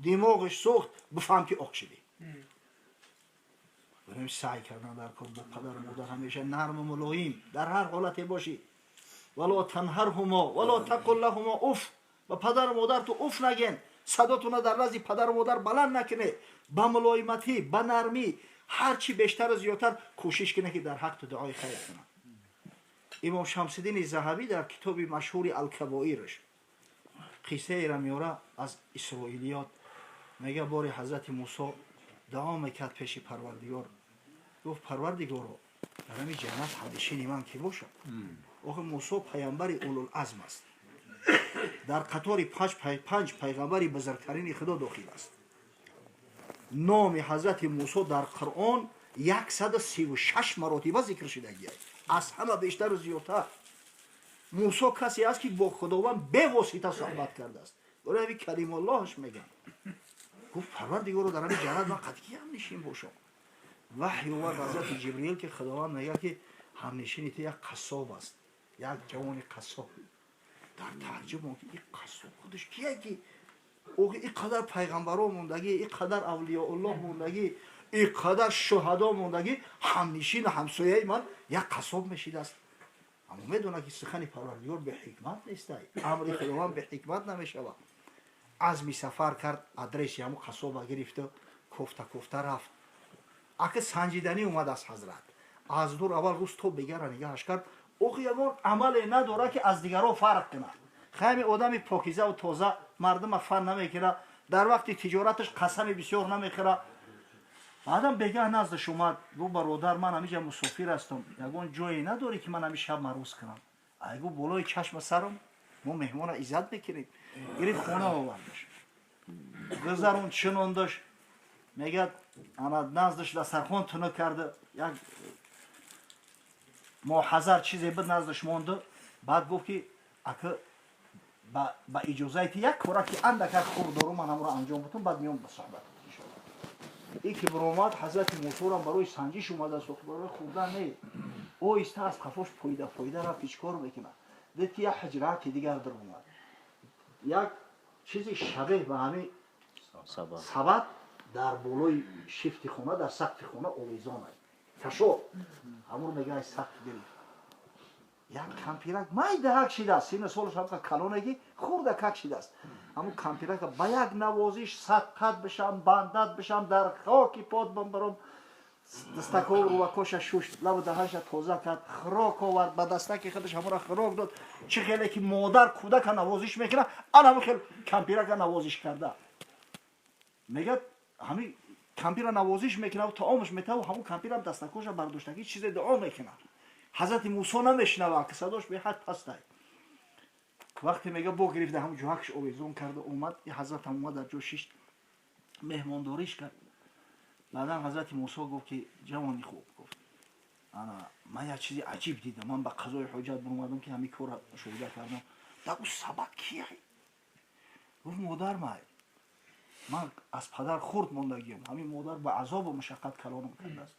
Димоғаш сӯхт, бифаҳм, ки оқ шидӣ. Барои саъй кардан дар кор, бо падару модар ҳамеша нарму мулоим дар ҳар ҳолате бошӣ. ولا تنهرهما ولا تقل لهما أف. Ба падару модар ту уф наген, садотуна дар назди падару модар баланд накунед. Ба мулоиматӣ, ба нармӣ, ҳар чӣ бештару зиёдтар кӯшиш кунед, ки дар ҳақту дуои хайр кунанд. Имом Шамсиддини Заҳабӣ дар китоби машҳури Алкабоираш қиссаеро меёра аз исроилиёт. Мега, бори ҳазрати Мусо дуо мекард пеши Парвардигор. Гуфт: «Парвардигоро, дар ҳами ҷаннат ҳамнишини ман кӣ бошад?» Охи, Мусо паямбари улулазм аст, дар қатори панҷ пайғамбари бузургтарини Худо дохил аст. Номи ҳазрати Мусо дар Қуръон 136 маротиба зикр шудагиай, аз ҳама бештару зиёдтар. Мусо касе аст, ки бо Худованд бевосита суҳбат кардааст, барои ҳамин калимуллоҳаш мегӯянд. Гуфт: «Парвардигоро, дар ҳами ҷаннат ман қад ки ҳамнишин бошам?» Ваҳй овард ҳазрати Ҷибриил, ки Худованд мегӯяд, ки ҳамнишини ту як қассоб аст, як ҷавони қассоб. Дар тааҷҷуб монд, ки ин қассоб худаш кие, ки ин қадар пайғамбаро мондагӣ, ин қадар авлиёуллоҳ мондагӣ, ин қадар шуҳадо мондагӣ, ҳамнишину ҳамсояи ман як қассоб мешидааст. Аммо медонад, ки сухани Парвардигор беҳикмат нестай, амри Худованд беҳикмат намешавад. Азми сафар кард, адреси ҳамун қассоба гирифту кофта кофта рафт. Ака, санҷиданӣ омадааст. Ҳазрат аз дур аввал рӯз то бегара нигаҳаш кард. Охи, ягон амале надорад, ки аз дигарон фарқ кунад. Хайми одами покизаву тоза, мардума фан намекунад, дар вақти тиҷораташ қасами бисёр намехӯрад. Баъдам бегаҳ наздаш омад, гуфт: «Бародар, ман ҳамиҷа мусофир ҳастам, ягон ҷое надорӣ, ки ман ҳами шаб марӯз кунам?» Ай гуфт: «Болои чашма сарам, мо меҳмона иззат мекунем». Гирифт, хона овардаш, гузарон, чинондаш. Мегӯяд, ана наздаш дастархон тунук карда, як моҳазар чизе буд, наздаш монду. Баъд гуфт, ки ака, ба иҷозаи ти як кора, ки андакак хурд дорум, ман ҳамро анҷом бутум, баъд меом ба суҳбат, иншоалло. И ки биромад, ҳазрати Мусорам барои санҷиш омадааст, барои хӯрдан не. Оҳиста аз қафош пойда пойда рафт, ки чӣ кор мекунад. Дид, ки як ҳуҷраки дигар даромад, як чизи шабеҳ ба ҳамин сабад дар болои шифти хона, дар сақфи хона овезон аст. Кашо ҳамур, мега, ай сақф гирифт, як кампирак майдаҳак шидааст, сину солаш ҳамқа калонеги, хурдакак шидааст. Ҳамун кампирака ба як навозиш: «Садқат бишам, бандат бишам, дар хоки пот бамбаром». Дастако рувакоша шушт, лабу даҳаша тоза кард, хӯрок овард, ба дастаки худаш ҳамура хӯрок дод. Чӣ хеле ки модар кӯдака навозиш мекунад, ан ҳамун хел кампирака навозиш карда. Мегӯяд, ҳамин кампира навозиш мекунад, таомаш метаву ҳамун кампирам дастакоша бардоштагӣ чизе дуо мекунад. Ҳазрати Мусо намешунава, ки садош беҳад пастай. Вақте, мега, бо гирифта, ҳамун ҷуҳакш овезон карда омад, и ҳазратам омад, дар ҷо шишт, меҳмондориш кард. Баъдан ҳазрати Мусо гуфт, ки ҷавони хуб, гуфт, ана ман як чизи аҷиб дидам, ман ба қазои ҳоҷат биромадам, ки ҳамин корра мушоҳида кардам. Дар ӯ сабаб кияй? Гуфт: «Модар май, ман аз падар хурд мондагиам, ҳамин модар ба азобу машаққат калонам кардааст,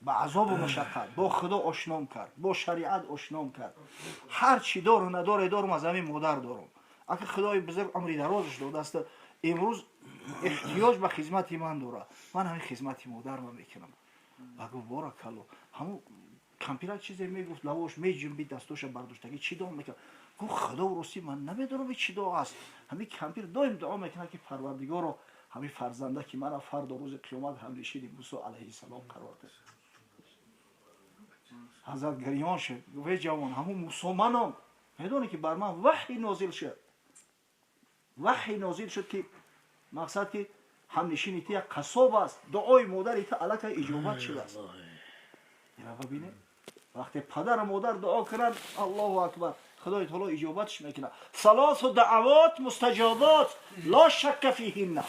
ба азобу машаққат бо Худо ошном кард, бо шариат ошном кард. Ҳар чӣ дору надоре дорум, аз ҳамин модар дорум. Ака, Худои бузург умри дарозаш додааст, имрӯз эҳтиёҷ ба хизмати ман дорад, ман ҳамин хизмати модарма мекунам». Ва гуфт: «Боракалло». Ҳамун кампирак чизе мегуфт, лавош меҷунбид, дастоша бардоштагӣ чӣ дуо мекард. Гуфт: «Худо, ростӣ ман намедонам, чӣ дуо аст. Ҳамин кампир доим дуо мекунад, ки Парвардигоро, ҳамин фарзанда, ки мана фардо рӯзи қиёмат ҳамнишини Мусо алайҳиссалом қарор дед». Ҳазрат гирён шуд, гуфт: «Эй ҷавон, ҳамун Мусо манам. Медонӣ, ки бар ман ваҳй нозил шуд, ваҳй нозил шуд, ки мақсад, ки ҳамнишини ту як қассоб аст. Дуои модари ту аллакай иҷобат шудааст». Бибинед, вақте падару модар дуо кунанд, Аллоҳу акбар, Худои таоло иҷобатш мекунад. ثلاث دعوات مستجابات لا شك فيهن.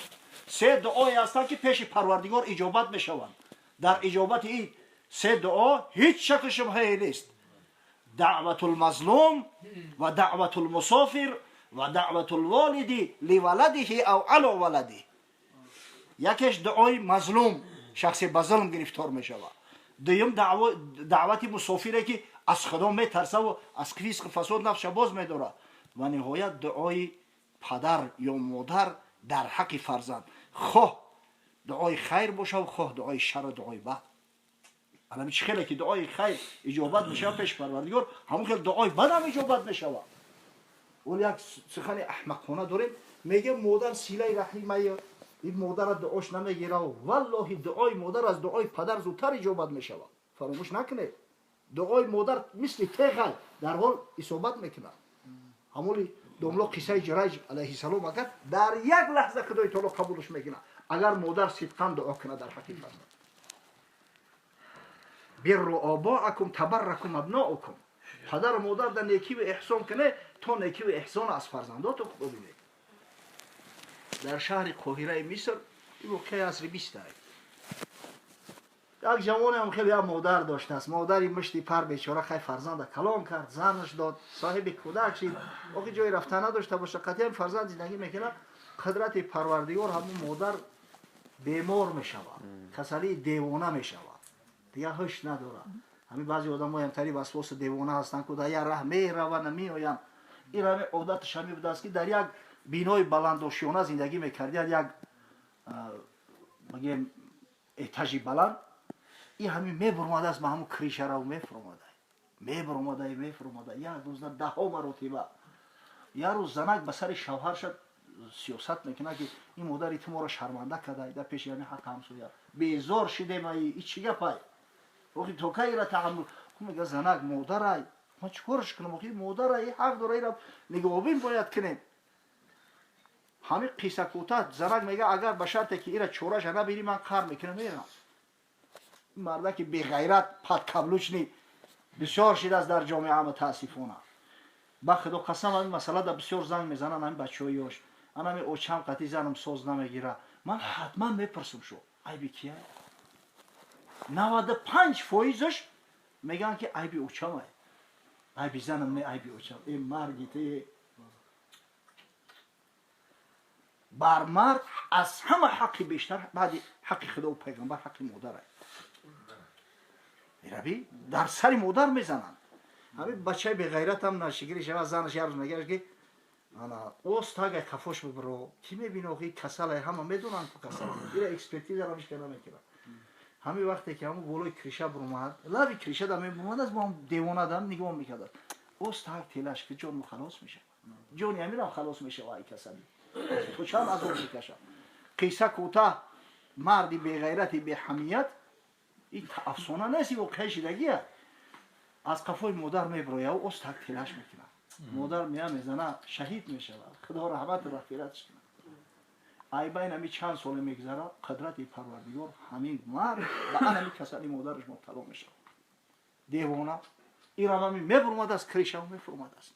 Се дуое ҳастанд, ки пеши Парвардигор иҷобат мешаванд. Дар иҷобати ин се дуо ҳеҷ шаку шубҳае нест: دعوة المظلوم ودعوة المسافر ودعوة الوالد لولده أو على ولده. Якеш дуои мазлум, шахсе ба зулм гирифтор мешавад. Дуюм, даъвати мусофире, ки аз Худо метарсаву аз фисқу фасод нафсша боз медорад. Ва ниҳоят, дуои падар ё модар. Дар ҳаққи фарзанд, хоҳ дуои хайр бошад, хоҳ дуои шар, дуои бад. Алами чӣ хеле ки дуои хайр иҷобат мешавад пеши Парвардигор, ҳамон хел дуои бад ҳам иҷобат мешавад. Вале як сухани аҳмақона дорем, мегӯям модар силаи раҳимая, ин модара дуош намегира. Валлоҳи, дуои модар аз дуои падар зудтар иҷобат мешавад. Фаромӯш накунед, дуои модар мисли теғай дар ҳол исобат мекунад. Ҳамоли домло қиссаи Ҷурайҷ алайҳиссалом, агар дар як лаҳза Худои таоло қабулш мекунад, агар модар сидқан дуо кунад дар ҳаққи фарзанд. Бирру обоакум табарракум абноукум. Падару модар дар некиву эҳсон куне, то некиву эҳсон аз фарзандото бибинед. Дар шаҳри Қоҳираи Миср, ин воқеаи асри бистай, як ҷавонеам хеле як модар доштааст. Модари мушти пар бечора хай фарзанда калон кард, занаш дод, соҳиби кӯдак шид. Охи ҷои рафта надошта боша, қатъиян фарзанд зиндагӣ мекунад. Қудрати Парвардигор, ҳамун модар бемор мешавад, касалии девона мешавад, дигар ҳуш надорад. Ҳамин баъзе одамоям тари васвосу девона ҳастанд, ку дар як раҳ мераванд, меоянд. Ин ҳами одаташ ҳами будааст, ки дар як бинои баландошёна зиндагӣ мекардияд, як бигем этажи баланд. Ин ҳамин мебуромадааст ба ҳамун крыша рав, мефуромада, мебуромада, мефуромада, як рӯз на, даҳо маротиба. Як рӯз занак ба сари шавҳарша сиёсат мекунад, ки ин модари ту моро шарманда карда дар пеши ҳамин ҳаққ ҳамсоя, безор шидем. Ай, и чӣ гапай? Охи то кай ира таҳаммул? Мега занак: модарай, ман чӣ кораш кунам? Охи модарай, ҳақ дора, ира нигаҳбон бояд кунем. Ҳамин қисса кӯтоҳ, занак мега: агар ба шарте ки ира чораша набинӣ, ман қар мекунам, мерам. Мардаки беғайрат, подкаблучный бисёр шидааст дар ҷомеа, мутаассифона. Ба Худо қасам, ҳамин масъалада бисёр занг мезананд ҳамин бачаҳои ёш: анами очам қатӣ занам соз намегира. Ман ҳатман мепурсам: шу айби кия? 95%-аш мегӯянд, ки айби очамай, айби занам не, айби очам. Э, марги те бар мард аз ҳама ҳаққи бештар баъди ҳаққи Худову пайғамбар ҳаққи модарай. Мерави, дар сари модар мезананд. Ҳамин бачаи беғайратам нашигири шава, занаш як рӯз мегӯяд, ки ана остагай қафош бибиро, ки мебини, охи касалай, ҳама медонанд ку касал, ира экспертиза рамишка намекунад. Ҳамин вақте ки ҳамун болои крыша буромад, лаби крыша да мебуромад, бо ҳам девонадам нигоҳ мекардад. Остаг телаш ки ҷону халос мешавад, ҷони ҳаминам халос мешавад, ай касалӣ то чанд азоб мекашад. Қисса кӯтаҳ, марди беғайрати беҳамият, ин афсона нест, воқеаи шидагия, аз қафои модар мебирояв, остак телаш мекунад. Модар мея мезана, шаҳид мешавад. Худо раҳмату мағфиратш кунад. Ай байн ҳами чанд соле мегузарад, қудрати Парвардигор, ҳамин мард ба анами касали модараш мубтало мешавад, девона. Ирам ҳами мебуромадааст крыша, мефуромадааст.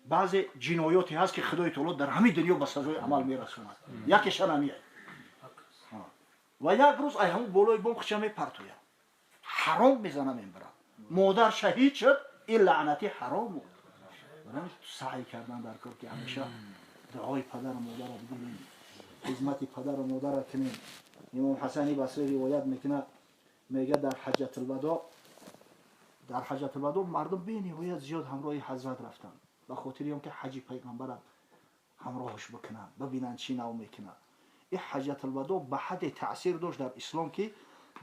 Баъзе ҷиноёте ҳаст, ки Худои таоло дар ҳамин дунё ба сазои амал мерасонад, якеша намияд. Ва як рӯз ай ҳамун болои бом хича мепартояд, ҳаром мезана, мебарад. Модар шаҳид шуд, ин лаънатӣ ҳаром буд. Саъй кардан дар кор, ки ҳамеша дуои падару модарро бигирем, хизмати падару модарро кунем. Имом Ҳасани Басрӣ ривоят мекунад, мега дар Ҳаҷатулвадо мардум бениҳоят зиёд ҳамроҳи ҳазрат рафтанд, ба хотири он ки ҳаҷи пайғамбара ҳамроҳш бикунанд, бибинанд чӣ нав мекунад. Ин Ҳаҷатулвадо ба ҳадде таъсир дошт дар ислом, ки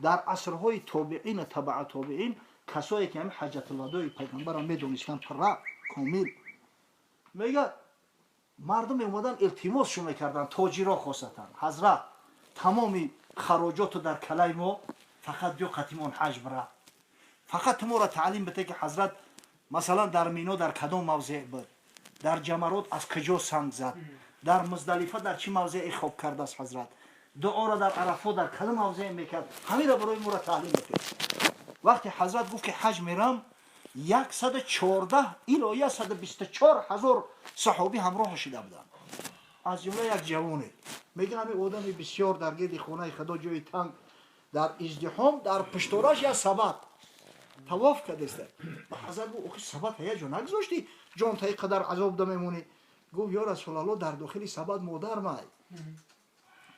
дар асрҳои тобиину табаа тобиин касое ки ҳамин Ҳаҷатулвадои пайғамбарро медонистанд пурра комил, мега мардум меомаданд, илтимосшо мекарданд, тоҷиро хосатан: ҳазрат, тамоми хароҷоту дар калаи мо, фақат биё қатимон ҳаҷ бира, фақат ту моро таълим бите, ки ҳазрат масалан дар Мино дар кадом мавзеъ буд, дар Ҷамарот аз куҷо санг зад, дар Муздалифа дар чӣ мавзеъе хоб кардааст ҳазрат, дуоро дар Арафо дар кадом мавзеъе мекард, ҳаминро барои моро таълим бите. Вақте ҳазрат гуфт, ки ҳаҷ мерам, 114 ило 124 ҳазор саҳобӣ ҳамроҳ шида буданд, аз ҷумла як ҷавоне. Мега ҳамин одами бисёр дар гирди хонаи Худо, ҷои танг, дар издиҳом, дар пуштораш як сабат, тавоф кардеста. Ҳазрат гуфт: охи сабат як ҷо нагузоштӣ, ҷон та қадар азоб да мемонӣ? Гуфт: ё Расулалло, дар дохили сабат модар май.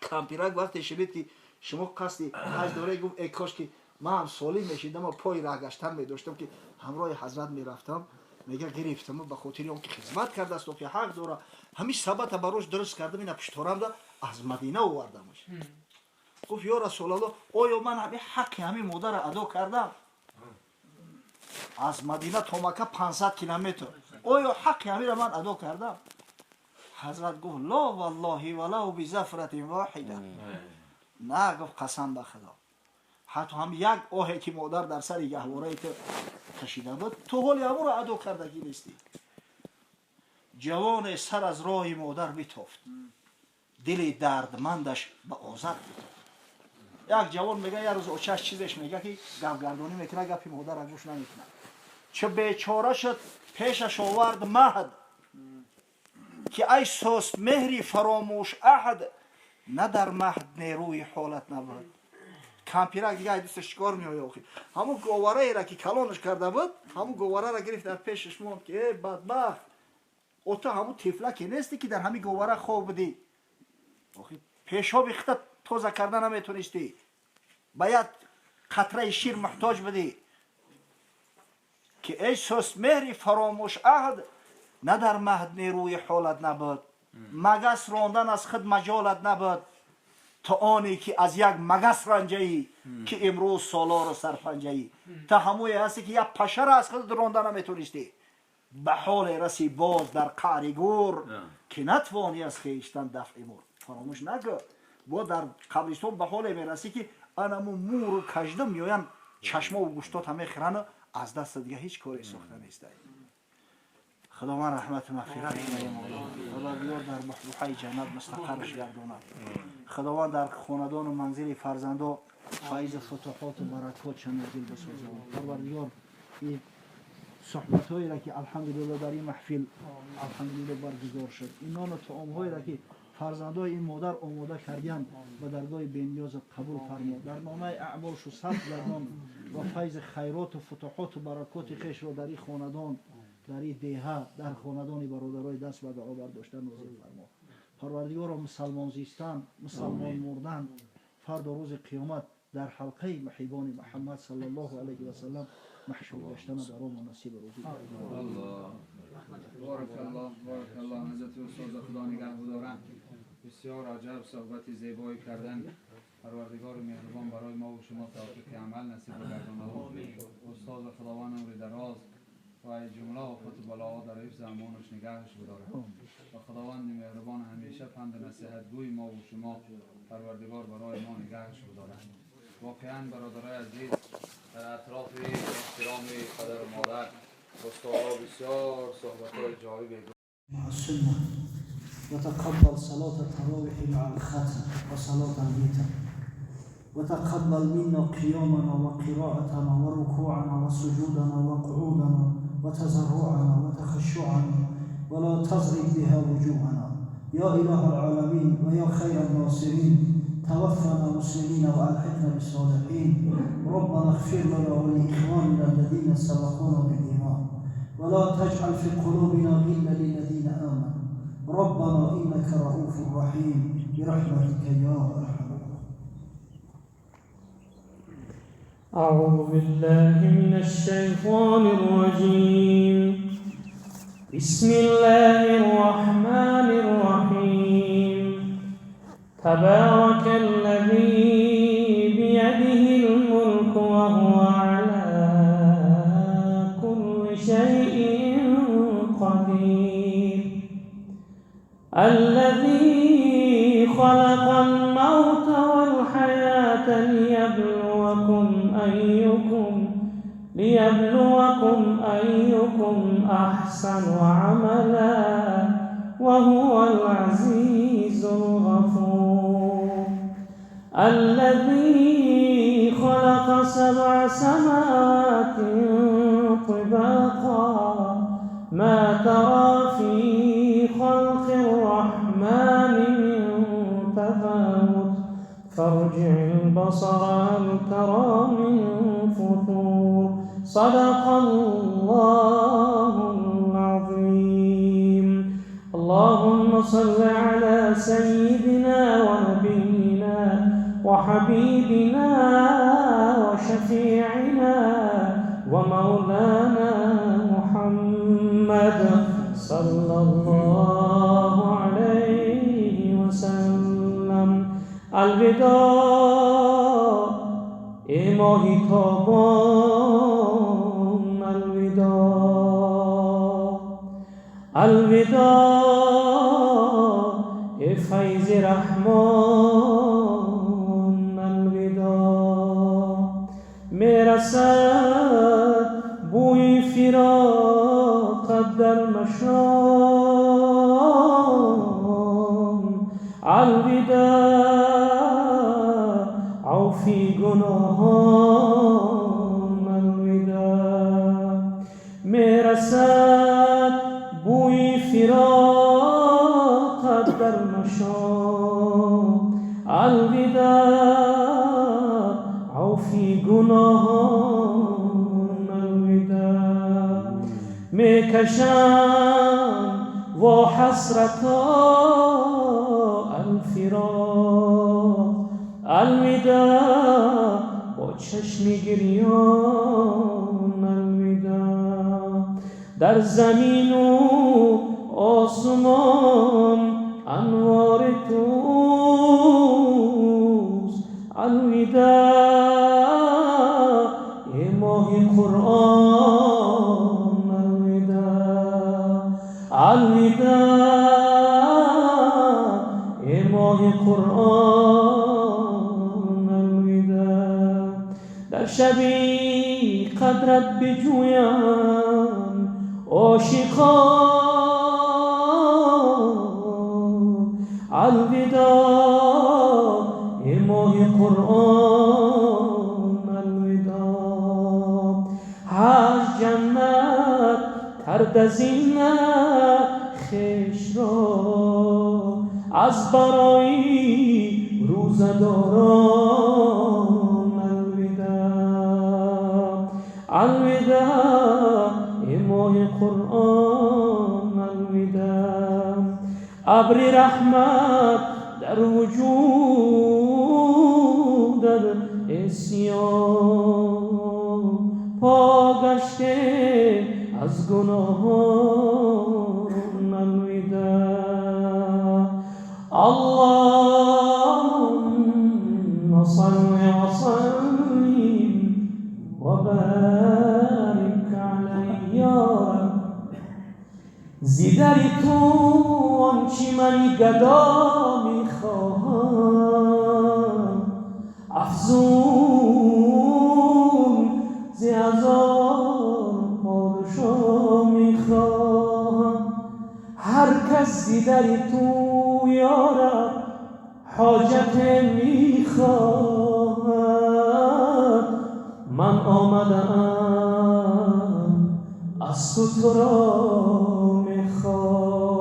Кампирак вақте шунид, ки шумо қасди ҳаҷ доред, гуфт: э кош ки ман ҳам солим мешидам ва пои раҳ гаштан медоштам, ки ҳамроҳи ҳазрат мерафтам. Мега гирифтам ба хотири он ки хизмат кардааст, ки ҳақ дора. Ҳамин сабата барош дуруст кардам, ина пушторамда аз Мадина овардамаш. Гуфт: ё Расулалло, оё ман ҳамин ҳаққи ҳамин модарро адо кардам? Аз Мадина то Мака 500 километр, оё ҳаққи ҳаминро ман адо кардам? Ҳазрат гуфт: لا والله ولو بزفرة واحدة. На, гуфт, қасам ба Худо, ҳатто ҳам як оҳе ки модар дар сари гаҳвораи ту кашида буд, ту ҳоли ҳамонро адо кардагӣ нестӣ. Ҷавоне сар аз роҳи модар битофт, дили дардмандаш ба озар битофт. Як ҷавон мега, як рӯз очаш чизеш мега, ки гапгардонӣ мекунад, гапи модарра гӯш намекунад. Чӣ бечора шуд, пешаш овард маҳд, ки ай сост меҳри фаромӯш аҳд, на дар маҳд нерӯи ҳолат набуд. Кампирак дига ай дӯсташ чикор меоя охи? Ҳамун говараеро ки калонаш карда буд, ҳамун говараро гирифт, дар пешаш монд, ки э бадбахт, о ту ҳамун тифлаке нестӣ, ки дар ҳамин говара хоб будӣ? Охи пешоби хита тоза карда наметонистӣ, ба як қатраи шир муҳтоҷ будӣ. Ки эй сост меҳри фаромӯш аҳд, на дар маҳд нерӯи ҳолат набуд, магас рондан аз худ маҷолат набуд, то оне ки аз як магас ранҷаӣ, ки имрӯз солору сарпанҷаӣ. Та ҳамое ҳасте, ки як пашара аз худ ронда наметонистӣ, ба ҳоле раси боз дар қаъри гур, ки натвонӣ аз хештан дафъи мур. Фаромӯш накун, бо дар қабристон ба ҳоле мерасӣ, ки анаму муру каждум меоянд, чашмову гӯштота мехӯрану аз даста дига ҳеҷ коре сохта нестай. Худованд раҳмату мағфират кунад, дар баҳбуҳаи ҷаннат мустақарраш гардонад. Худованд дар хонадону манзили фарзандо файзу футуҳоту баракотша нозил бисозад. Парвардигор, ин суҳбатҳоеро, ки алҳамдулилло дар ин маҳфил алҳамдулилло баргузор шуд, ин нону таомҳоеро, ки фарзандои ин модар омода кардиянд, ба даргоҳи бениёзат қабул фармо, дар номаи аъмолшу сабт гардон ва файзи хайроту футуҳоту баракоти хешро дар ин хонадон, дар ин деҳа, дар хонадони бародарои даст ба дуо бардошта нозил фармо. Парвардигоро, мусалмон зистан, мусалмон мурдан, фардо рӯзи қиёмат дар ҳалқаи муҳибони Муҳаммад саллаллоҳу алайҳи васаллам маҳшур гаштана баромо насиб рӯзӣ. Боракаллоҳ, боракаллоҳ. Ҳазрати устоз худо нигаҳ будоранд. Бисёр аҷаб суҳбати зебое кардан. Парвардигори меҳрубон барои мо ва шумо тавфиқи амал насиб бигардонад. Устоз худованд умри дароз ва ҷумла офату балоҳо дар ҳифзи амонаш нигаҳаш бидорад ва худованди меҳрубон ҳамеша панду насиҳатгӯи мо ва шумо парвардигор барои мо нигаҳаш бидорад. Воқеан, бародарои азиз, дар атрофи эҳтироми падару модар устодҳо бисёр суҳбатҳои ҷолибе مع السنة، وتقبل صلاة التراويح مع الختم وصلاة الوتر، وتقبل منا قيامنا وقراءتنا وركوعنا وسجودنا وقعودنا وتضرعنا وتخشعنا، ولا تضرب بها وجوهنا يا إله العالمين ويا خير الناصرين. توفنا مسلمين وألحقنا بالصالحين. ربنا اغفر لنا ولإخواننا الذين سبقونا بالإيمان، ولا تجعل في قلوبنا غلا للذين آمنوا، ربنا إنك رؤوف رحيم، برحمتك يا أرحم الراحمين. أعوذ بالله من الشيطان الرجيم. بسم الله الرحمن الرحيم. تبارك الذي بيده الملك وهو على كل شيء قدير، الذي خلق الموت والحياة ليبلوكم أيكم أحسن عملا، وهو العزيز الغفور. الذي خلق سبع سماوات طباقا، ما ترى في خلق الرحمن من تفاوت، فارجع البصر هل ترى من فطور. صدق الله العظيم. اللهم صل على سيدنا ونبينا وحبيبنا وشفيعنا ومولانا محمد صلى الله الوداع ای ماهی تابان، الوداع، الوداع ای فیض رحمان، الوداع. میرسد بوی فراقت در مشام، الوداع عوفی گناهان، الوداع. میرسد بوی فراقت در مشام، الوداع عوفی گناهان، الوداع. میکشم و حسرتا الفراق، الوداع با چشم گریان، الوداع. در زمین و آسمان انوار توست، الوداع ای ماه قرآن، الوداع، الوداع ای ماه قرآن، الوداع. در شبی قدرت بجویم عاشقان، الوداع ای ماه قرآن، الوداع. هشت جنت کرد از این خویش را، از برای روزه داران، الوداع، الوداع ای ماه قرآن، الوداع. ابر رحمت در وجود عصیان، پاک گشته از گناهان، الوداع. اللهم صل وسلم وبارك علیه. یا رب ز در تو آنچه من گدا میخواهم، افزون ز هزار پادشاه میخواهم. هر کس ز در تو یا رب حاجت میخواهد، من آمدم از تو تو را میخواهم،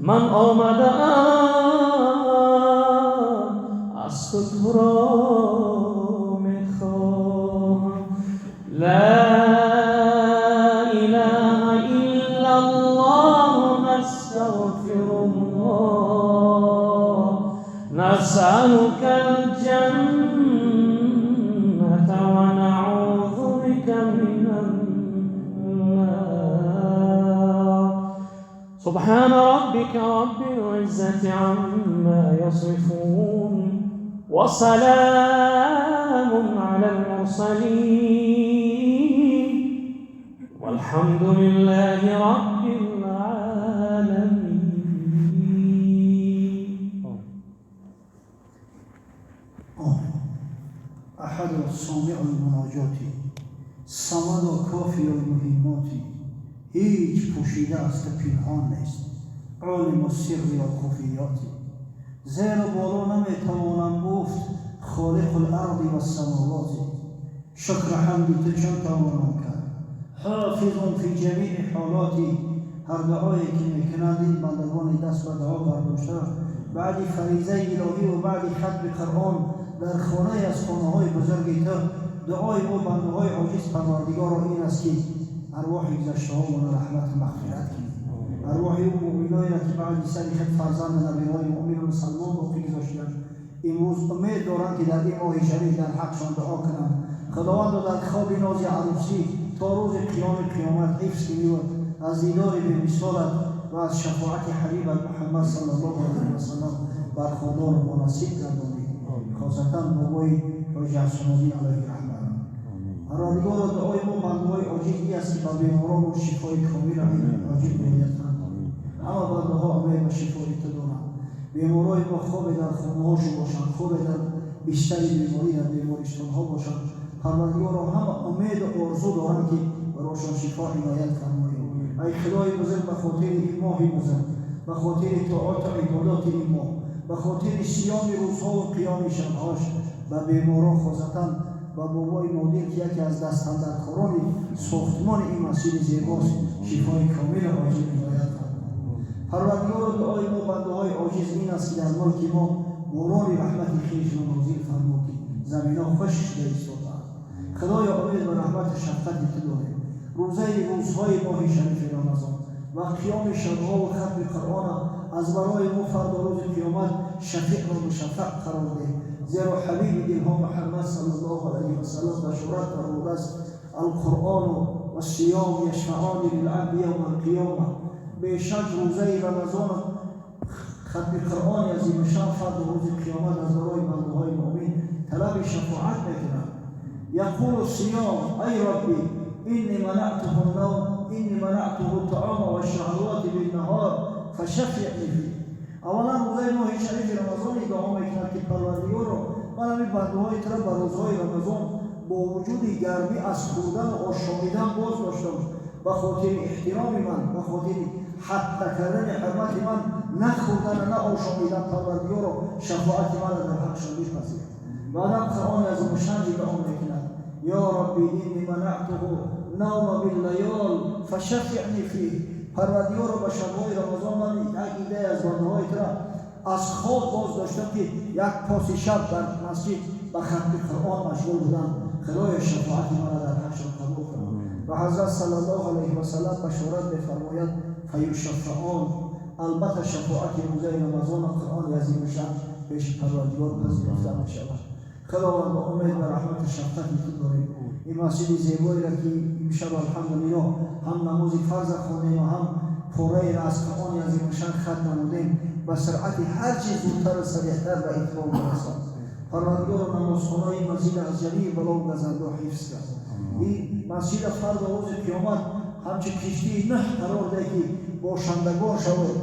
من آمدم از تو تو را میخواهم. لا اله الا الله نستغفر الله، نسألك الجنة ونعوذ بك من النار. سبحان ربك رب العزة عما يصفون وسلام على المرسلين والحمد لله رب العالمين. احد سامع المناجات، صمد و کافی المهمات، هیچ پوشیده از تو پنهان نیست، عالم السر و الخفیات. زیر و بالا نمیتوانم گفت خالق الارض و السماوات. شکر حمد تو چون توانم کرد، حافظ فی جمیع حالاتی. هر دعایی که میکنند این بندگان دست به دعا برداشته بعد فریضه الهی و بعد ختم قرآن در خانه از خانه های بزرگ تو، دعای ما بنده های عاجز پروردگار را این است که ارواح گذشته ها و رحمت و مغفرت کنی، ارواح مؤمنایی را که بعد سر خود فرزند نبی های مؤمن و مسلمان باقی گذاشتند، امروز امید دارند که در این ماه شریف در حقشان دعا کنند. خداوند در خواب ناز عروسی تا روز قیام قیامت حفظ کنی و از دیدار بی مثالت و از شفاعت حبیبت محمد صلی الله علیه و سلم бархӯрдор ва бонасиб гардонӣ, хосатан бобои ҳоҷи Ҳасануддин алайҳи раҳмат. Парвардигоро, дуои мо бандаҳои оҷиз ин аст, ки ба беморонмон шифои комил оҷил иноят фармоӣ. Ҳама бандаҳо умед ба шифои ту доранд. Беморои мо хобе дар хонаҳошон бошанд, хобе дар бистари беморӣ дар бемористонҳо бошанд, Парвардигоро, ҳама умеду орзу доранд, ки барошон шифо иноят фармоӣ. Ай Худои бузург, ба хотири ин моҳи бузург, ба хотири тоату ибодати ин моҳ, ба хотири сиёми рӯзҳову қиёми шабҳош, ба беморон, хосатан ба бобои Нодир, ки яке аз дастандаркорони сохтмони ин масҷиди зебост, шифои комилу оҷил иноят фармо. Парвардигоро, дуои мо бандаҳои оҷиз ин аст, ки дар мулки мо борони раҳмати хешро нозил фармо, ки заминҳо хушк шуда истодаанд. Худоё, умед ба раҳмату шафқати ту дорем. Рӯзаи рӯзҳои моҳи шарифи Рамазон ва қиёми шабҳову хатми Қуръона аз барои мо фардо рӯзи қиёмат шафеъро мушаффаъ қарор деҳ, зеро ҳабиби дилҳо Муҳаммад саллаллоҳу алайҳи васаллам башорат фармудааст: القرآن والصيام يشفعان للعبد يوم القيامة. Бешак, рӯзаи Рамазон, хатми Қуръони азимушшан фардо рӯзи қиёмат аз барои бандаҳои муъмин талаби шафоат мекунад. يقول الصيام: أي ربي، إني منعته النوم، إني منعته الطعام والشهوات بالنهار، فشفعني فيه. Аввалан, рӯзаи моҳи шарифи Рамазон иддао мекунад, ки Парвардигоро, ман ҳамин бандаҳои тура ба рӯзҳои Рамазон бо вуҷуди гармӣ аз хӯрдану ошомидан боз доштам. Ба хотири эҳтироми ман, ба хотири ҳатт накардани ҳурмати ман нахӯрдана, на ошомидан. Парвардигоро, шафоати маро дар ҳақшон бипазир. Баъдан Қуръони азимушшан иддао мекунад: يا ربي، إني منعته النوم بالليال، فشفعني فيه. Парвардигоро, ба шабҳои Рамазон ман як иддае аз бандаҳои тура аз хоб боз доштам, ки як поси шаб дар масҷид ба хатми Қуръон машғул буданд. Худоё, шафоати маро дар ҳақшон қабул кун. Ва ҳазрат саллаллоҳу алайҳи васаллам башорат мефармояд: فيشفعان. Албатта, шафоати рӯзаи Рамазону Қуръони азимушшан пеши Парвардигор пазируфта мешавад. Худованд, ба умед ба раҳмату шафқати ту дорем. Ин масҷиди зебоеро, ки имшаб, алҳамдулиллоҳ, ҳам намози фарза хондем ва ҳам пораеро аз Қуръони азимушшан хат намудем, ба суръати ҳар чи зудтару сареҳтар ба итмом бирасон. Парвардигоро, намозхонаи масҷид аз ҷамии балову газандо ҳифз кард. Ин масҷида фардо рӯзи қиёмат ҳамчун киштии Нӯҳ қарор деҳ, ки бошандагон шавад,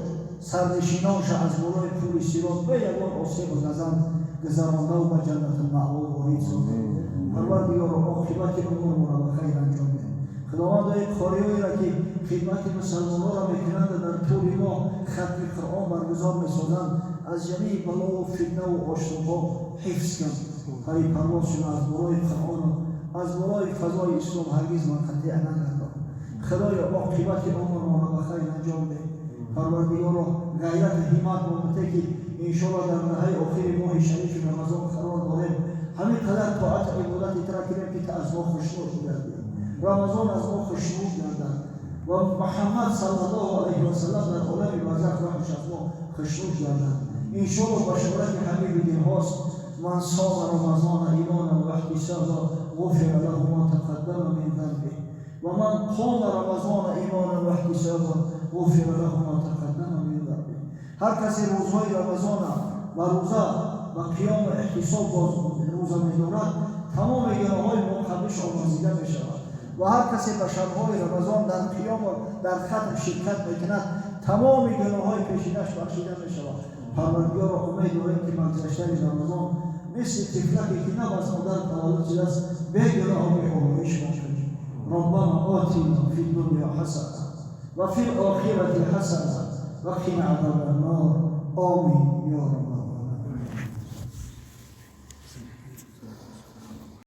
сарнишинонша аз болои пули Сирот бе ягон осебу газанд гузарондаву ба Ҷаннатулмаъво ворид созад. Парвардигоро, оқибати умурмонро ба хайр анҷом деҳ. Худовандо, ин қориҳоеро, ки хидмати мусалмононро мекунанд, дар тӯли моҳ хатми Қуръон баргузор месозанд, аз ҷамии балову фитнаву ошӯбҳо ҳифз кун. Пари парвозшон аз болои Қуръону аз болои фазои ислом ҳаргиз манқатеъ нагардон. Худоё, оқибати умрмонро ба хайр анҷом деҳ. Парвардигоро, ғайрату ҳиммат бобате, ки иншоалло дар даҳаи охири моҳи шарифи Рамазон қарор дорем, ҳамин қадар тоату ибодати тра кунем, ки аз мо хушнуд гардӣ, Рамазон аз мо хушнуд гардад ва Муҳаммад саллаллоҳу алайҳи васаллам дар олами барзах раҳмаш аз мо хушнуд гардад. Иншоалло, башорати ҳабиби дилҳост: من صام رمضان إيمانا واحتسابا غفر له ما تقدم من ذنبه، ومن قام رمضان إيمانا واحتسابا غفر له ما تقدم من ذنبه. Ҳар касе рӯзҳои Рамазона ба рӯза ба қиёму эҳтисоб боз рӯза медорад, тамоми гуноҳҳои моқаблиш омӯрзида мешавад ва ҳар касе ба шабҳои Рамазон дар қиёму дар хатм ширкат мекунад, тамоми гуноҳҳои пешинаш бахшида мешавад. Парвардигоро, умед дорем, ки ба гузаштани Рамазон мисли тифлаке, ки нав аз модар таваллуд шудааст, бегуноҳу беолоиш бошем. ربنا آتنا في الدنيا حسنة وفي الآخرة حسنة وقنا عذاب النار. آمين يا رب.